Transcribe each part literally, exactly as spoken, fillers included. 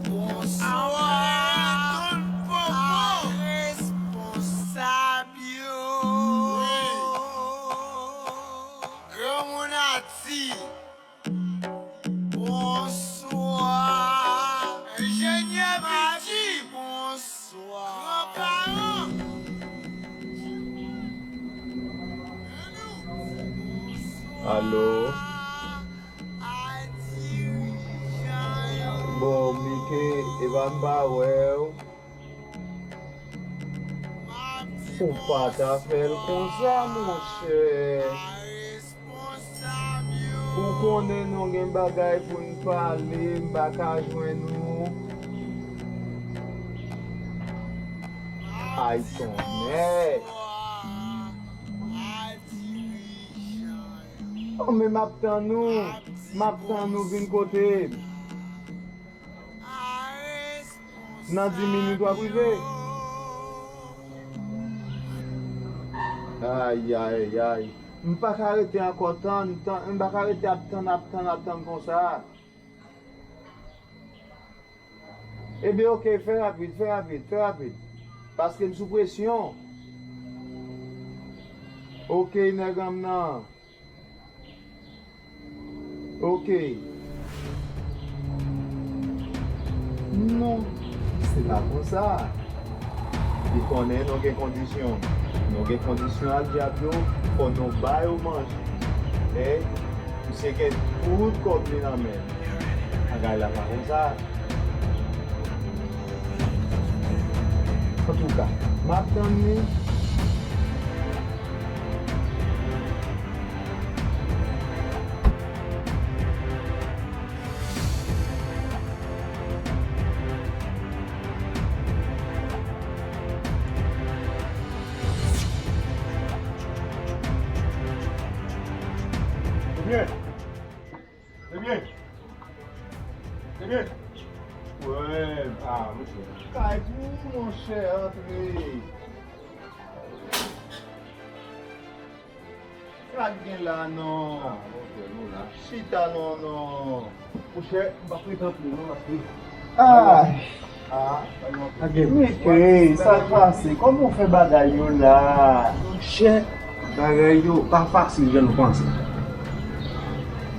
Bonswa, tout popo. Responsab yo. Granmoun Ati. Bonswa. Enjenyè Piti. Bonswa. Granparan. Alo. Bon, Mike, e pa m pa wè w. Ou pa ta fè l konsa, monchè. Ou konnen nou gen bagay pou n pale, m pa ka jwenn ou. Ay, tonnè! Oh, men m ap tann ou. M ap tann ou, vin kote m. Nan dis minit w ap rive. Ay, ay, ay. M pa ka rete ankò tann, tann, m pa ka rete ap tann, ap tann, ap tann konsa. Ebyen, oke, fè rapid, fè rapid, fè rapid. Paske m sou presyon. Oke, nèg an m nan. Oke. Non, se pa konsa. Li konnen nou gen kondisyon. Nou gen kondisyon ak dyab yo, fò nou ba yo manje. E misye gen tout kòb li nan men l. Bagay la pa konsa. Antouka, m ap tann li. Ebyen, ebyen, ebyen. Wè, a, monchè. Kay pou ou, monchè, antre. Sa k gen la non? Ah, monchè, nou la. Chita non, non. Monchè, m p ap rete anpil non, paske... Ah! Ah, Mike, sa k pase? Kòman w fè bagay yo la? Monchè, bagay yo pa fasil jan nou panse.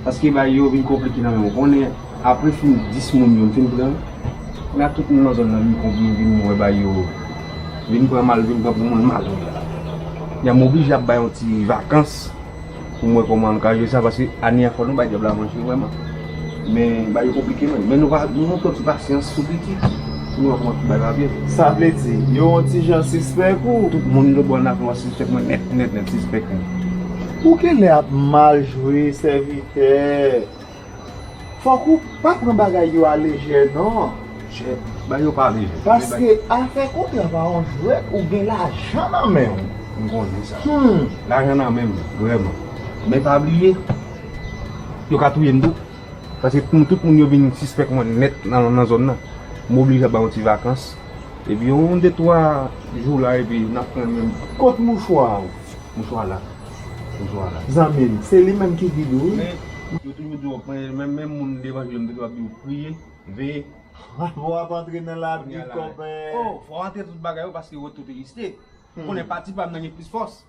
Paske bagay yo vin konplike nan men w. Konnen, apre fin dis moun yo m fin pran, la tout moun nan zòn nan vin konprann, vin wè bagay yo, vin pran mal, vin pran pou moun mal. Ya m oblije ap bay yon ti vakans pou m wè kòman nou ka jere sa, paske ane a fò nou bay dyab la manje vrèman. Men bagay yo konplike menm. Men nou va, nou montre yon ti pasyans sou piti pou nou wè kòman tout bagay va vire. Sa vle di, yo yon ti jan sispèk ou? Tout moun nan bò n ap sispèk mwen nèt, nèt, nèt, sispèk mwen. Ou genlè ap mal jwe, sèvitè. Fòk ou pa pran bagay yo alejè non. Chè, bagay yo pa alejè. Paske afè kontra pa yon jwèt, ou gen lajan nan men w. M konnen sa. Hmm. Lajan nan men m, vrèman. Men pa bliye, yo ka touye m tou. Paske pou tout moun yo vin sispèk mwen nèt nan, nan zòn nan. M oblije ap bay yon ti vakans. Epi yon de twa jou la, epi n ap pran menm. Kot mouchwa w? Mouchwa la. Mouchwa la. Zanmi m, se li menm ki gid ou, wi. Men, yo toujou di w, men, men, men moun devan je m, toujou ap di w, priye, veye. W ap antre nan labib, konpè. Oh, fò w antre tout bagay yo, paske retour te iste. Hmm. Konnen pati pa m nan gen plis fòs.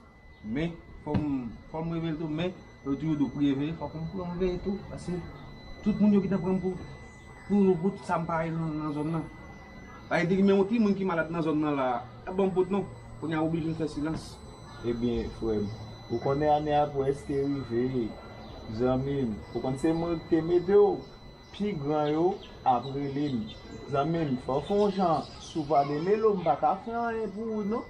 Men, fò m, fò m reveye tou, men, yo toujou di w, priye, veye, fòk m, fò m veye tou, paske tout moun yo gentan pran m pou, pou, pou tout sa m pa ye nan, nan zòn nan. Paske te gen menm yon timoun ki malad nan zòn nan la, y ap ban m pot non. Kounye a oblije m fè silans. Ebyen, frè m, ou konnen ane a prèske rive, zanmi m, ou konn se mwen ki te mete w, pi gran yo ap rele m. Zanmi m, fò w fè yon jan, si w pa demele w, m pa ka fè anyen pou ou non.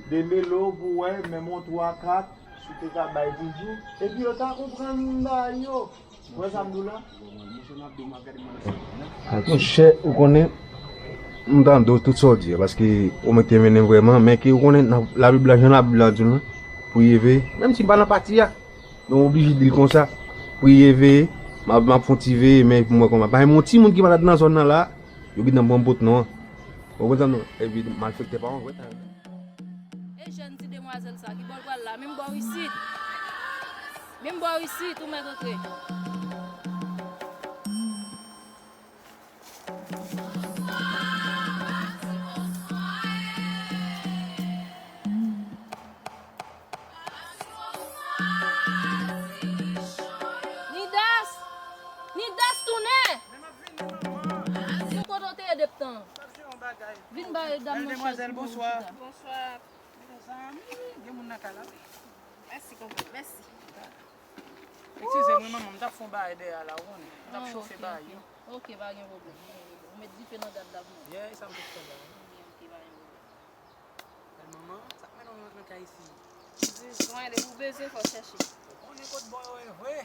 Demele w pou w wè, menm yon twa kat, si w te ka bay pou jou. Epi yo ta konprann bagay yo. Wè sa m di w la? Monchè, ou konnen, m tande w tout sa w di a, paske ou mete mennen vrèman, men ke ou konnen, nan Labib la, jan Labib la di w lan, priye, veye, menm si m pa nan pati a, men w oblije di l konsa, priye, veye, m ap, m ap fè yon ti veye, men pou m wè kòman. Pa gen yon timoun ki malad nan zòn nan la, yo gentan pran m pot non an. Ou konprann sa m di w? Epi malfektè pa yon jwèt. Jèn ti demwazèl sa, ki bò l pral la? Menm bò isit. Menm bò isit, ou mèt antre. Nidas! Nidas, tounen! Sou kote w te ye depi tan? Vin ba dam nan chèz pou mwen. Bonswa. Mezanmi, gen moun nan kay la, wi. Mèsi, konprann. Mèsi. Eskize mwen, manman, m t ap fè yon bagay dèyè a la, ou konnen. M t ap chofe bagay yo. Ok, pa gen pwoblèm, pa gen pwoblèm. Ou met dife nan gad la pou mwen. Yeah, sa m te fè la. Ok, pa gen pwoblèm. Bèl manman, sa k mennen w nan kay isi? Bezwen, depi w bezwen, fò w chèche. Ou konnen kot bò yo ye vre.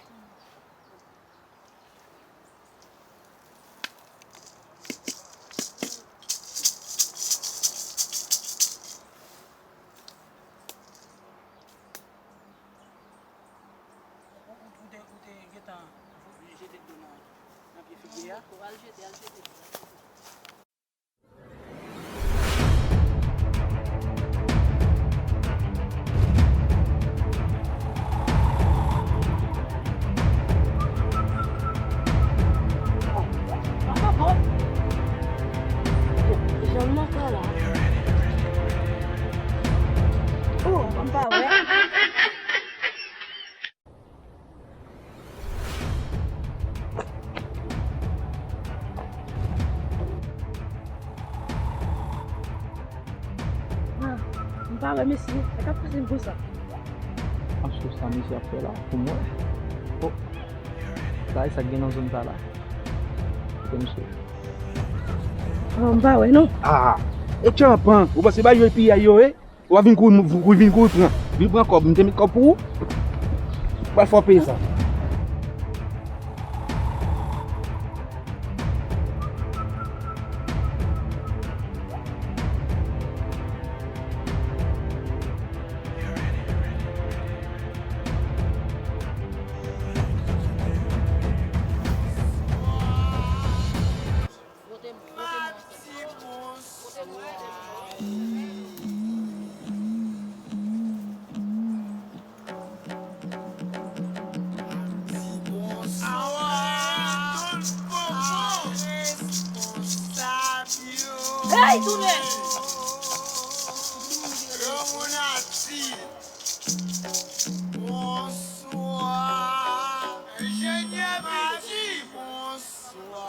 Ou, ou, ou te, ou te gentan jete dlo nan, nan pye figi a? Al jete, al jete. Jan m nan kay la. Oh, m pa wè. Ah, m pa wè mesye, sa k ap pase m konsa? Achte sa mesye ap fè la pou mwen. Oh. Sa e sa k gen nan zòn sa la. Kote misye? Ah, m pa wè non. Ah, e tchanpan, ou panse bagay yo e piyay yo, e? Ou a vin kouri, kouri, vin kouri pran. Vin pran kòb, m te met kòb pou ou. Ou pral fè w peye sa. Pote mwen, pote mwen ansanm. Pote mwen. Hey, tounen! Bonswa! Enjenyè Piti! Bonswa!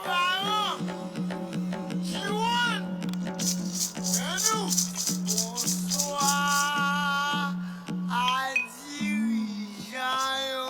Granparan! Jiwòn! Renou! Bonswa! A dirijan yo!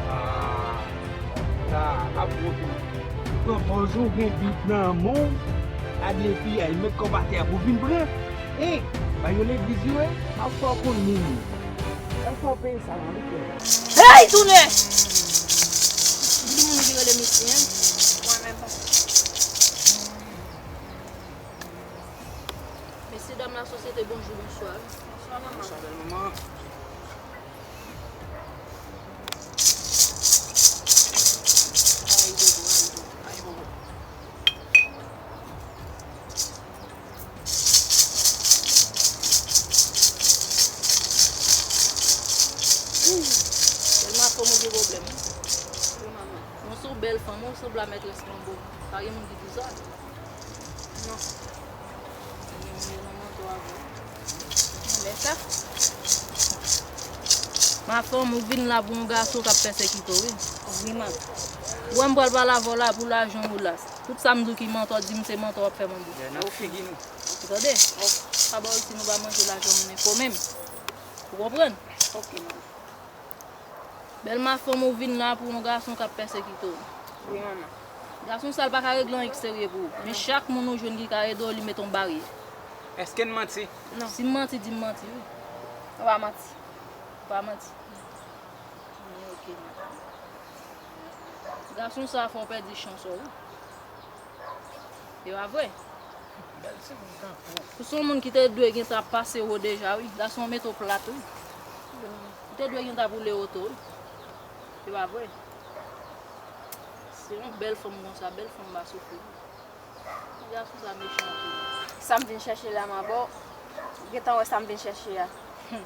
Ah, sa ap wote. Pran pòz ou gen bib nan men w, ale epi al met kò w atè a pou w vin pran. Hein, ba yo legliz yo, hein, m ap fè w konn moun. Sa fè w peye sa la, wi, frè. Hey, tounen! Ki moun ki rele mesye, hein? Mwen menm, papa. Mesye dam lasosyete, bonjou, bonswa. Bonswa, manman. Bonswa, bèl manman. Ay, bobo, ay, bobo, ay, bobo. Tèlman fò mwen gen pwoblèm, wi. Wi, manman. Mwen se yon bèl fanm, mwen se yon bla mètrès manbo. Pa gen moun ki di sa. Non. Mwen menm, mwen nan manto avè w. Lè sa. Ma fanm, ou vin la pou yon gason k ap pèsekite w, wi. Wi, manman. Ou wè m pral pale avè w la pou lajan ou la. Tout sa m di w ki mantò, di m se mantò w ap fè manbo. Lè nan figi nou. Ou tande? Pa ba w si nou pa manje lajan moun enfò menm. Ou konprann? Ok, manman. Bèl ma fanm, ou vin la pou yon gason k ap pèsekite w. Wi, manman. Gason sa l pa ka regle anyen ki serye pou ou. Men chak moun ou jwenn ki ka ede w, li mete yon baryè. Èske n manti? Non. Si m manti, di m manti, wi. Ou pa manti. Ou pa manti. Byen, ok, ma fille. Gason sa fè w pèdi chans ou, wi. E pa vre? Bèl timoun tankou w. Ou se yon moun ki te dwe gentan ap pase wo deja, wi. Gason an mete w plat, wi. Ou te dwe gentan ap woule oto, wi. E pa vre? Se yon bèl fanm konsa, bèl fanm pa soufri. Gason sa mechan anpil. Sa m vin chèche la, manbo. Ou gentan wè sa m vin chèche a. Hum.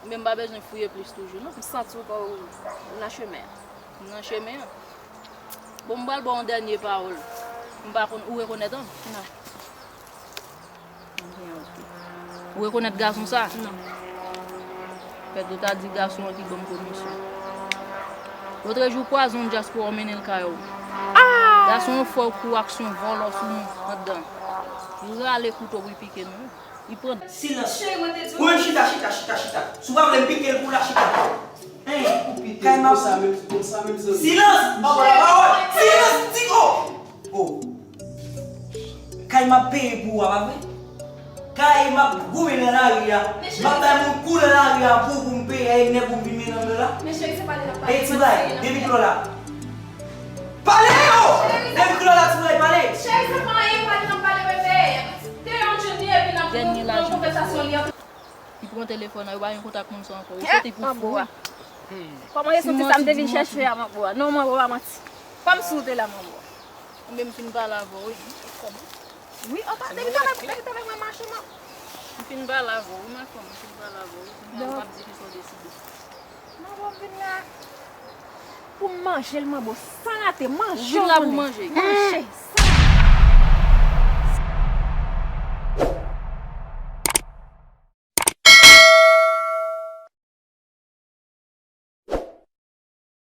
Ou menm pa bezwen fouye plis toujou, non. M santi w kò w nan chemen an. Nan chemen an? Bon, m pral ba w yon dènye pawòl. M pa konn, ou rekonèt an? Non. Byen, ok. Ou rekonèt gason sa? Non. Fèt ou ta di gason an ki ban m komisyon. Lotrejou, pwazon dyaspora w mennen l kay ou. Ah! Gason an fè w kou aksyon vòlò sou nou anndan. Li rale kouto pou l pike nou. Li pran. Silans. Ou menm chita, chita, chita, chita. Si w pa vle m pike l pou la, chita. Hein? Kay m ap. Konsa menm, konsa menm, zanmi. Silans! M pa ba w lapawòl. Silans! Di oh! Oh. Kay m ap peye pou ou a, pa vre? Kay m ap goumen nan lari a. M ap bay moun kou nan lari a pou, pou m peye, e nèg ou vin mennen m la. Men cheri, se pale n ap pale. E ti bay, depi kilè w la? Pale yo! Depi kilè w la, ti bay, pale. Cheri, se pa anyen, pale n ap pale, bebe. Te yon journée, epi n ap pran konvèsasyon li an. Li pran telefòn nan, yo pa gen kontak moun sa ankò. Yo soti pou fou. Kòman yo soti sa m te vin chèche a, manbo a? Non, manbo a manti. Kòm si w te la, manbo a. Mwen menm fin pale avè w, wi. Wi, opa, depi talè, depi talè mwen mache, man. M fin pale avè w, wi, ma femme, m fin pale avè w, wi. Kounya ou p ap di kisa w deside. Manbo m vin la pou m manje l, manbo, san rate, manje. Ou vin la pou manje? Manje.